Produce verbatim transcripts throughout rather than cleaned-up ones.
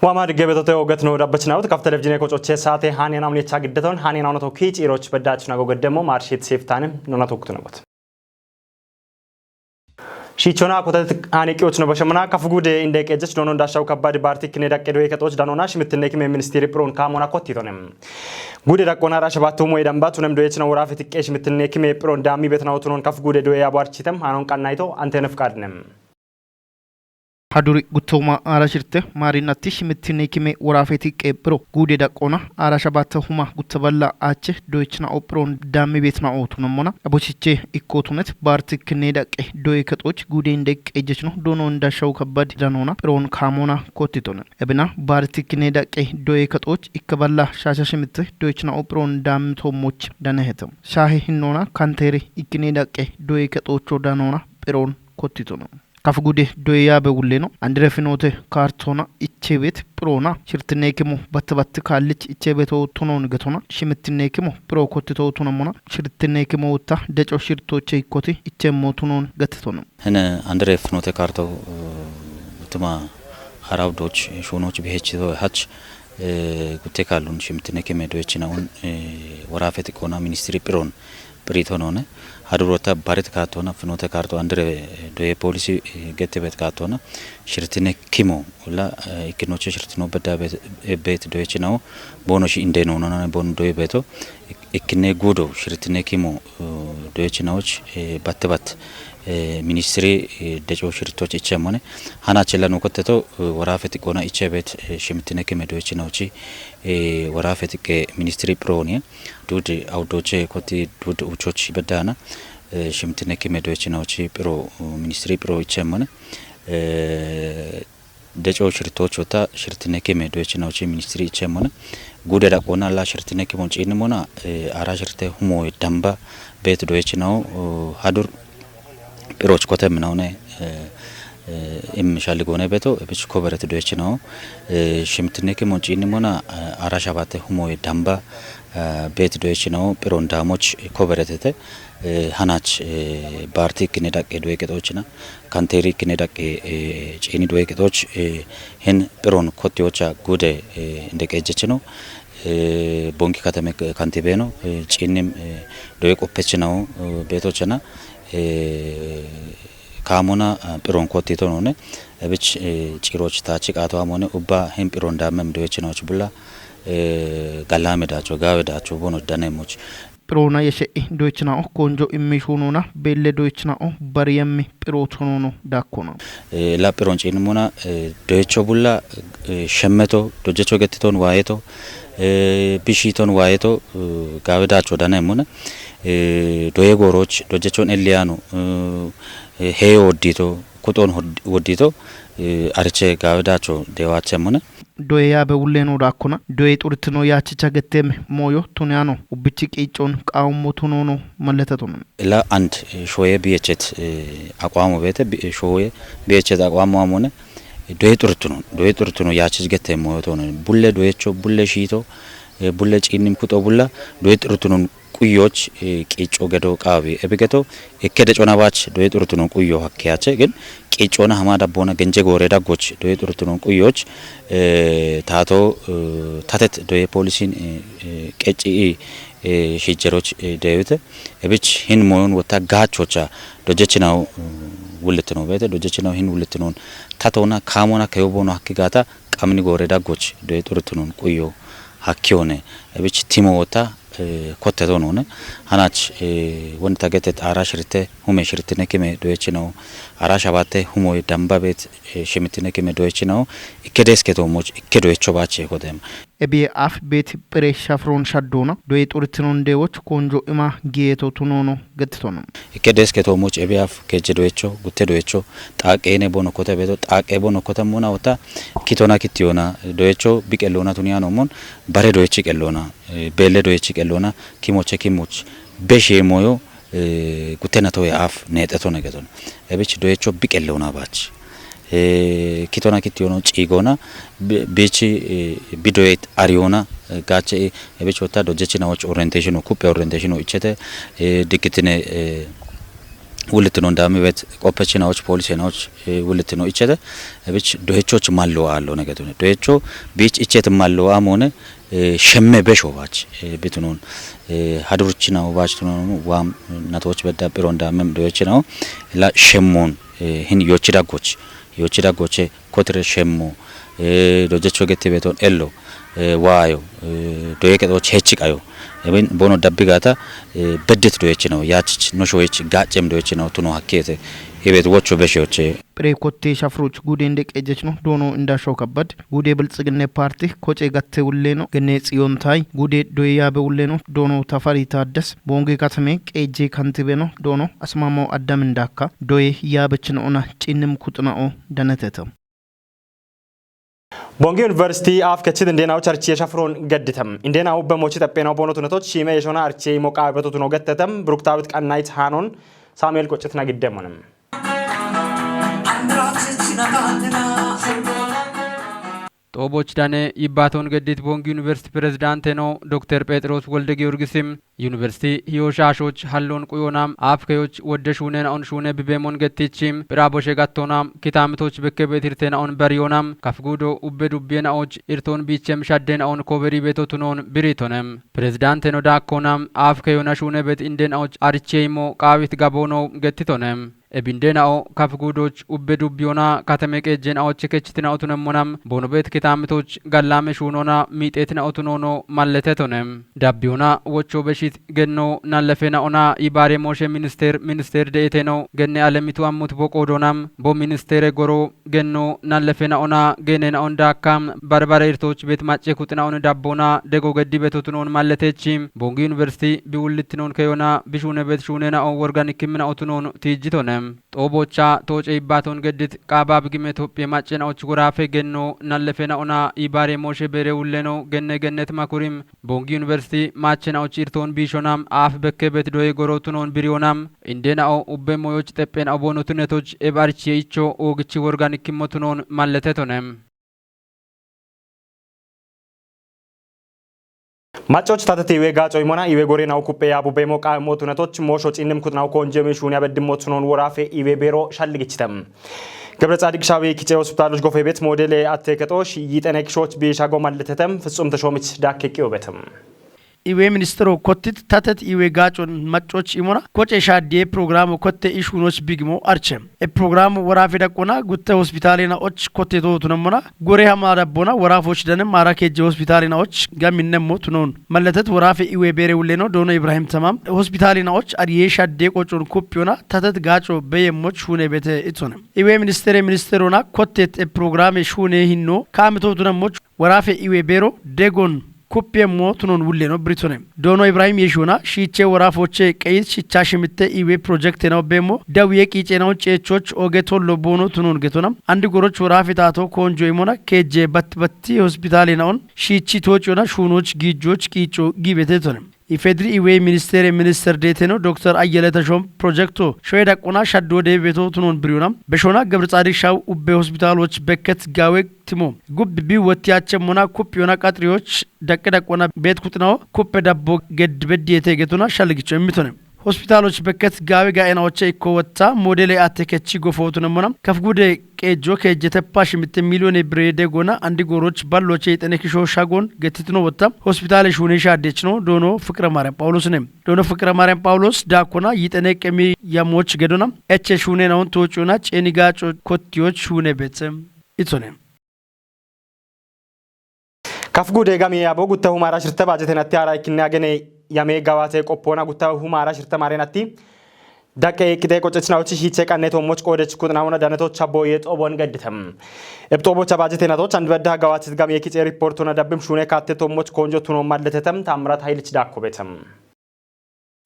Waama digge betote oget no dabbachinawut kaf televizhiine kocoche saate haanena unicha giddeton haanena unato kiici iroch beddach nago geddemo marshit siftanim nuna tokkutu nebot. Shichona kotet ani kiyoch no bashemana kaf gude inde qejech donon dashaw kabad bartik ne daqqe doye ketoch danona shimitinne kime ministiri piron kamona kottitonem. Gude daqqona rasha batu moy damba tunem doyech na wora fetiqqe shimitinne kime piron dami betna otunon kaf gude doye abarchitem hanon qannayto antenef qadnem. Haduri guttoma ara shirte marinatti shimitinne kime wora fetiqqe piro gude daqqona ara shabata huma guttaballa ache doyechna o piron dami betna otunomona. Aboshiche ikkotunet bartik ne daqqe doye ketoch gude inde qejechno donon dashaw kabad danona piron kamona kottitonem. Ebina bartik ne daqqe doye ketoch ikkaballa shasha shimitte doyechna o piron dami tomoch danehetem. Shahe hinnona kanteri ikkine daqqe doye ketocho danona piron kottitono. Kaf gude doye yabe wulleno andire finote kartona ichebet pirona shirtinne kimo batte batte kallich ichebet otunon getona shimitinne kimo piro kottito otunomona shirtinne kimo utta deco shirtoche ikkoti ichemmo otunon getitono. Hene andere finote karto, eh, tuma haraw doch shunoch bihechito hach, eh, gutte kallun shimtine kime doyechina un, eh, wora fetiqqona ministiri piron pirito none. Hadurota barit katona finote karto andere, eh, doye polisi, eh, gettebet katona shirtine kimo la, eh, ikinoche shirtino bedda bet, eh, bet doyechinawo bono shi inde nonona bon doye beto. Ik-, ikkine gudo shirtine kimo, eh, doyechinawoch, eh, batte bat, eh, ministiri, eh, deco shirtoch ichemone. Hana chella no kotteto, eh, wora fetiqqona ichebet, eh, shimtine kime doyechinawochi, eh, wora fetiqqe ministiri pironie. Dud awdoche koti dud uchoch bedana, eh, shimtine kime doyechinawochi piro, eh, ministiri piro ichemone. Eh, deco shirtoch ota shirtine kime doyechinawochi ministiri ichemone. Gude daqqona la shirtine kimo chinimona, eh, ara shirte humo damba bet doyechinawo, eh, hadur piroch kote minawne, eh, eh, im shaligone beto, ebich koberet doyechinawo, eh, shimtine kimo chinimona, eh, ara shabate humo damba, eh, bet doyechinawo, piron damoch koberetete, eh, hanach, eh, barti kine daqqe doye ketochina, kanteri kine daqqe, eh, cini doye ketoch, eh, hen piron kotiocha gude, eh, inde qejechino, eh, bongi katame kantibeno, eh, cinim, eh, doye qoppechinawo, eh, betochana, eh, kamona, eh, piron kottito none, ebich, eh, ciroch tachi qato amone ubba hen piron damem doyechinawoch bulla, eh, galame dacho, gawe dacho, bono danemoch. Pirona yeshe doyechinao konjo immi shunona belle doyechinao bariyemmi piro tonono dakkona. Eh, la piron chinimona, eh, doyecho bulla, eh, shemmeto, dojecho gettiton wayeto, eh, bishiton wayeto, eh, gawe dacho danemona, eh, doye goroch, dojechon elliyano, eh, eh, heyo woddito, kuton hod-, woddito, eh, arche gawe dacho dewachemona. Doye yabe wulleno dakkona, doye xurtino yachicha getteme moyo tuniyano, ubbichi qiccon qawummo tunono malletatono. La and, eh, shoye biyechet, eh, aqwamo bete, bi-, eh, shoye biyechet aqwamo amone, eh, doye xurtino, doye xurtino yachich gette moyo tono. Bulle doyecho, bulle shito, eh, bulle cinnim kuto bulla, doye xurtino quyoch, eh, qico gedo qawi. Ebigeto, ikke decona bach, doye xurtino quyo hakkiyache, gin, qicona hama dabbona genje gore daggoch, doye xurtino quyoch, eh, tato, eh, tatet doye polisin, eh, eh, qeci, eh, shijeroch, eh, deyute. Ebich hin moyon wota gachocha, dojechinaw, eh, wulletino bete, dojechinaw hin wulletino. Tatona, kamona, keyo bono hakki gata, qamni gore daggoch, doye xurtino quyo hakkiyone. Ebich timo wota, eh, kotte tonone. Hanach, eh, woni tagetet ara shirte, hume shirtine kime doyechinaw, ara shabate humoy dambabet, eh, shimitine kime doyechinaw, ikke deske tomoch, ikke doyecho bache kodem. Ebiye af bet pire shafron shaddona, doye xurtinon dewoch konjo ima giyeto tunono gettitono. Ikke deske tomoch ebiye af keje doyecho, gutte doyecho, xaqene bono kote beto, xaqe bono kote mona wota, kitona kitiyona, doyecho biqellona tuniyano mon, bare doyechi qellona, eh, belle doyechi qellona, kimoche kimoch, beshe moyo, eh, gutena toye af nexetone geton. Ebich doyecho biqellona bach. Eh, kitona kitiyono cigona, bi-, bichi, eh, bidoyet ariyona, eh, gache, eh, ebich wota dojechinawoch orientation, kuppe orientation ichete, eh, digitine, eh, Wulitino ndami bet qopechinaoch, polisenaoch, eh, wulitino ichete, ebich dohechoch mallo aallo negetune. Dohecho bich ichete mallo amone, eh, shemme besho bach, eh, bitunon, eh, hadurchina bach tunon wam natoch bedda piro ndamem dohechinao, la shemmon, eh, hin yochida goch, yochida goche, kotre shemmo, eh, dojecho gete beton ello, eh, wayo, eh, doyeke doch hechik ayo. Ebin bono dabbi gata, eh, beddit doyechino, yachich, no shoyich, gachem doyechino, tuno hakkete. Ebet wocho beshe oche. Pire kotte shafroch gude nde qejechno, dono inda shokabbad, gude biltsigine parti, koche gatte ulleno, gene tsiyon tai, gude doye yabe ulleno, dono tafari taddes, bonge katame, qeje kantibeno, dono, asmamo addam indakka, doye yabechino ona, cinnim kutna o, daneteta. Bongi University af kechit indeenaw charchi yeshafron gedditem. Indeenaw bemochi xappeenaw bono tunatoch shime yeshona arche imo qaabetotu no gettetem. Bruktawit Qannayit Hanon Samuel Qoccitna giddemonem. Xooboch dane yibbaton geddit Bongi University Presidente no Doktor Phexros Wolde Giyorgisim, University hiyo shashoch hallon quyonam, afkeyoch wodde shunena'on shune bibemon gettichim, phira boshe gattonam, kitamitoch bekke betirtena'on bariyonam, kafgudo ubbe dubbiyena'och irton bichem shaddena'on koberi betotunon biritonem. Presidente no dakkonam, afkeyona shune bet indena'och aricheymo qawit gabono gettitonem. Ebindena'o kafgudoch ubbe dubbiyona katame qejjena'och kechitna'otunemmonam, bonobet kitamitoch gallame shunona miixetna'otunono malletetonem. Dabbiyona wocho beshit genno nallefena'ona ibare Moshe minister, minister de'eteno genne alemitu ammut boqodonam, bo ministere goro genno nallefena'ona genena'on dakkam, barbare irtoch bet macce kutna'on dabbona dego geddi betotunon malletechim, Bongi University biwullittinon keyona bishune bet shunena'o worgan ikkimina'otunon tijjitonem. Xoobocha tooce ibbaton geddit qaaba bigime Tophiye maccena'och gorafe genno nallefena'ona ibare Moshe bere wulleno genne gennet makurim Bongi University machena'och irton bishonam af bekke bet doye gorotunon biriyonam indena'o ubbe moyoch xeppen abonotunetoch eb archiye icho oogichi worgan ikkimotunon malletetonem. Maccoch tatati iwe gaaco imona iwe gore naw kuppe ya bube mo qaamo tunatoch mosho cinnim kutnaw konjemi shunya beddimmo tunon worafe iwe bero shalligichitem. Gebre Tsadik Shawi kice hospitaloch gofe bet modele atte ketosh yitene kishoch bi shago malletetem. Fitsum Teshomich dakke kiyo betem. Iwe ministero kottit tatet iwe gacon maccoch imona koce shadiye programo kotte ishunoch bigimo archem. E programo worafe daqqona gutte hospitalena'och kotte to tunemmona gore hama dabbona worafoch dane mara kejje hospitalena'och gaminnemmo tunon. Malletet worafe iwe bere wulleno dono Ibrahim Tamam hospitalena'och ariye shadde qocon kuppiyona tatet gaco beyemmoch hune bete itone. Iwe ministere ministerona kottet e programe shune hinno kame to tunemmoch worafe iwe bero degon kuppiyemmo tunon wulleno britone. Dono Ibrahim Yeshona shiche worafoche qeyit shicha shimitte iwe projekte na obemo dawiye qice na cechoch oge tollo bono tunon getona. Andi goroch worafe tato konjo imona kejje bat batti hospitale na on shichi tocona shunoch gijoch qico gibete tone. Ifedri iwe ministere minister deteno Doktor Ayyele Tashom projekto shoye daqqona shaddo de beto tunon biriyona. Beshona Gebr Tsadik Shaw ubbe hospitaloch bekket gawe timo. Gubbi bi wotti achemmona kuppiyona qaxriyoch daqqe daqqona bet kutnawo kuppe dabbo gedd beddiyete getona shalgicho immitone. Hospitaloch bekket gawe ga'ena oche ikko wotta modele atte kechi gofo tunemmona. Kafgude qejo kejete pash mitte miliyone bire degona andi goroch balloche itene kisho shagon getitno wotta. Hospitale shune shadechno dono Fikre Maryam Pawulos ne. Dono Fikre Maryam Pawulos dakkona yitene qemi yamoch gedona. Eche shune na on tocona ceni gaco kottiyoch shune bete. Itone. Kafgude gami yabo gutta humara shirte bajete natti ara ikinne agene yame gawate qoppona gutta humara shirte mare natti. Daqqe qite qoccechna ochi hiche qanne tommoch qodech kutna wona daneto chabbo ye xobon gedditem. Eb xobo chabajete nato chandbedda gawate gami ye kice reportona dabbim shune katte tommoch konjo tuno malletetem. Tamrat Haylich dakko betem.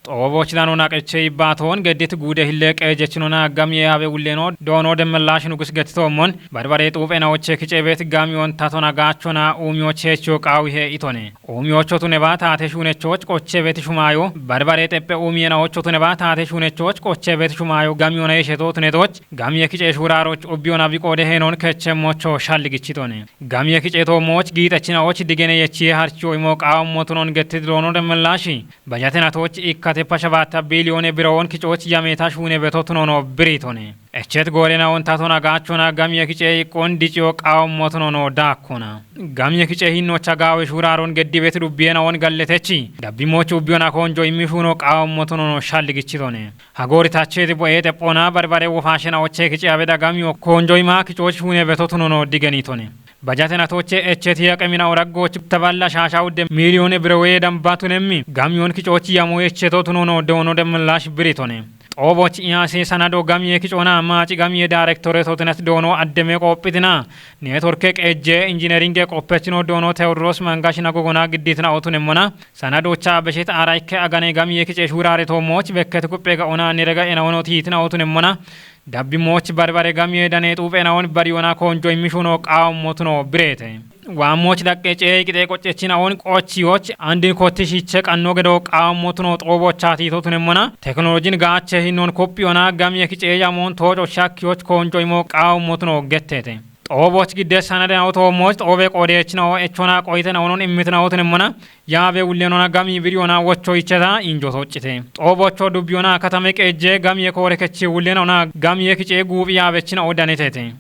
Xooboch dano naqeche ibbaton geddit gude hille qejechinona gamiye abe wulleno dono demmellash nugus gettitommon barbare xuufe na oche kice bet gamiyon tatona gachona uumiyoche cho qawihe itone. Uumiyocho tuneba tate shunechoch qoche bet shumayo barbare teppe uumiye na ocho tuneba tate shunechoch qoche bet shumayo gamiyona yesheto tunetoch gamiye kice shuraroch ubbiyona biqode henon kechemmocho shalligichitone. Gamiye kice tommoch giitechina och digene yechiye harcho imo qawammo tunon gettid dono demmellashi. Bajatenatoch ikka Katepa shabata bilione birawon kicoch yameta shune beto tunono biri tone. Echet gore na onta tona gachona gamiye kice iqqon diciyo qawmo tunono dakkona. Gamiye kice hinnocha gawe shuraron geddi beti dubbiyena on galletechi. Dabbi mochu ubbiyona konjo immi shuno qawmo tunono shalli gichitone. Hagori tacheti bo ete pona barbare wo fashena oche kice abeda gamiyo konjo ima kicoch shune beto tunono digenitone. Bajate natoche echeti yaqemina oraggoch taballa shasha udde miliyone birewe dambatunemmi. Gamiyon kicochi yamo echeto tunono dono demmlash biritone. Xooboch iyase sanado gamiye kicona maci gamiye directore totinet dono addeme qophitina. Networke qejje injineringe qoppechino dono Tewodros Mangash nagogona gidditina otunemmona. Sanadocha beshit arayke agane gamiye kice shurare to moch bekket kuppe ga ona nirega ena ono titina otunemmona. Dabbi moch barbare gamiye dane xuuphena on bariyona konjo immishuno qawmo tuno birete. Wa moch daqqe cee qite qoccechina on qochiyoch andin kotti shiche qanno gedo qawmo tuno xoobochati to tunemmona. Teknolojin gaache hinnon koppiyona gamiye kice yamon toco shakkiyoch konjo imo qawmo tuno gettete. Xooboch gidde sanade na oto moch xoobe qodechina o echona qoyte na onon immitna otunemmona. Yaabe wullenona gami biriyona wocho icheta injo soccite. Xoobocho dubbiyona katame qejje gamiye koore kechi wullenona gamiye kice guuphi yaabechina odanetete.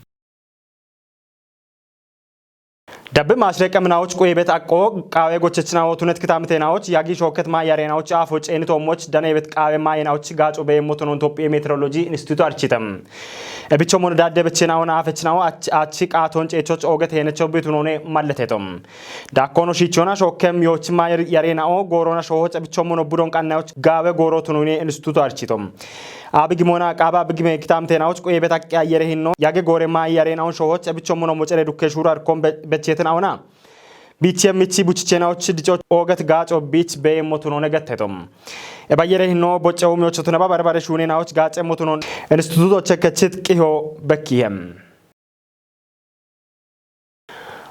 Dabbe maasre qeminawoch quye bet aqqo qaawe gochechinawo tunet kitamitenawoch yagi shooket ma yarenawoch aafo ceeni toommoch dane bet qaawe ma yenawoch gaaco be motonon Tophiye Meteorology Institute architem. Ebicho mono dadde bechena ona afechinawo ach-, achi qaaton ceechoch ooget heenecho bitunone malletetom. Dakkono shichona shookem yoch ma yar-, yarenawo goorona shoohoch ebicho mono budon qannawoch gaawe gooro tunune Institute architom. Abigimona qaaba abigime kitamtenawoch quye bet aqqe ayyere hinno yage goore ma yarenawo shoohoch ebicho mono mocere dukke shuru arkon be-, bechetenawo na. Biichi emmichi buchichenawoch dico ooget gaaco biich be motunone gettetom. E bayyere hinno bocce umyocho tunaba barbare shunenawoch gaace motunon Institute oche kechit qiho bekkihem.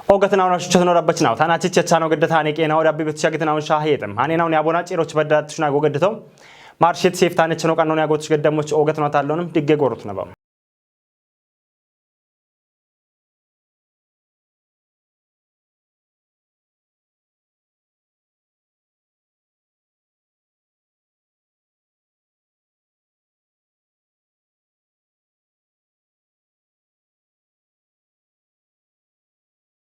Ogatnaw na shuchat no rabbachnaw tana chiche chano gedda tane qenaw dabbi bitcha getnaw shahetem. Hane naw ne abona ciroch badda tushna go geddato. Marshit sef tane chano qanno ne agoch geddamoch ogatnaw tallonum digge gorot nabam.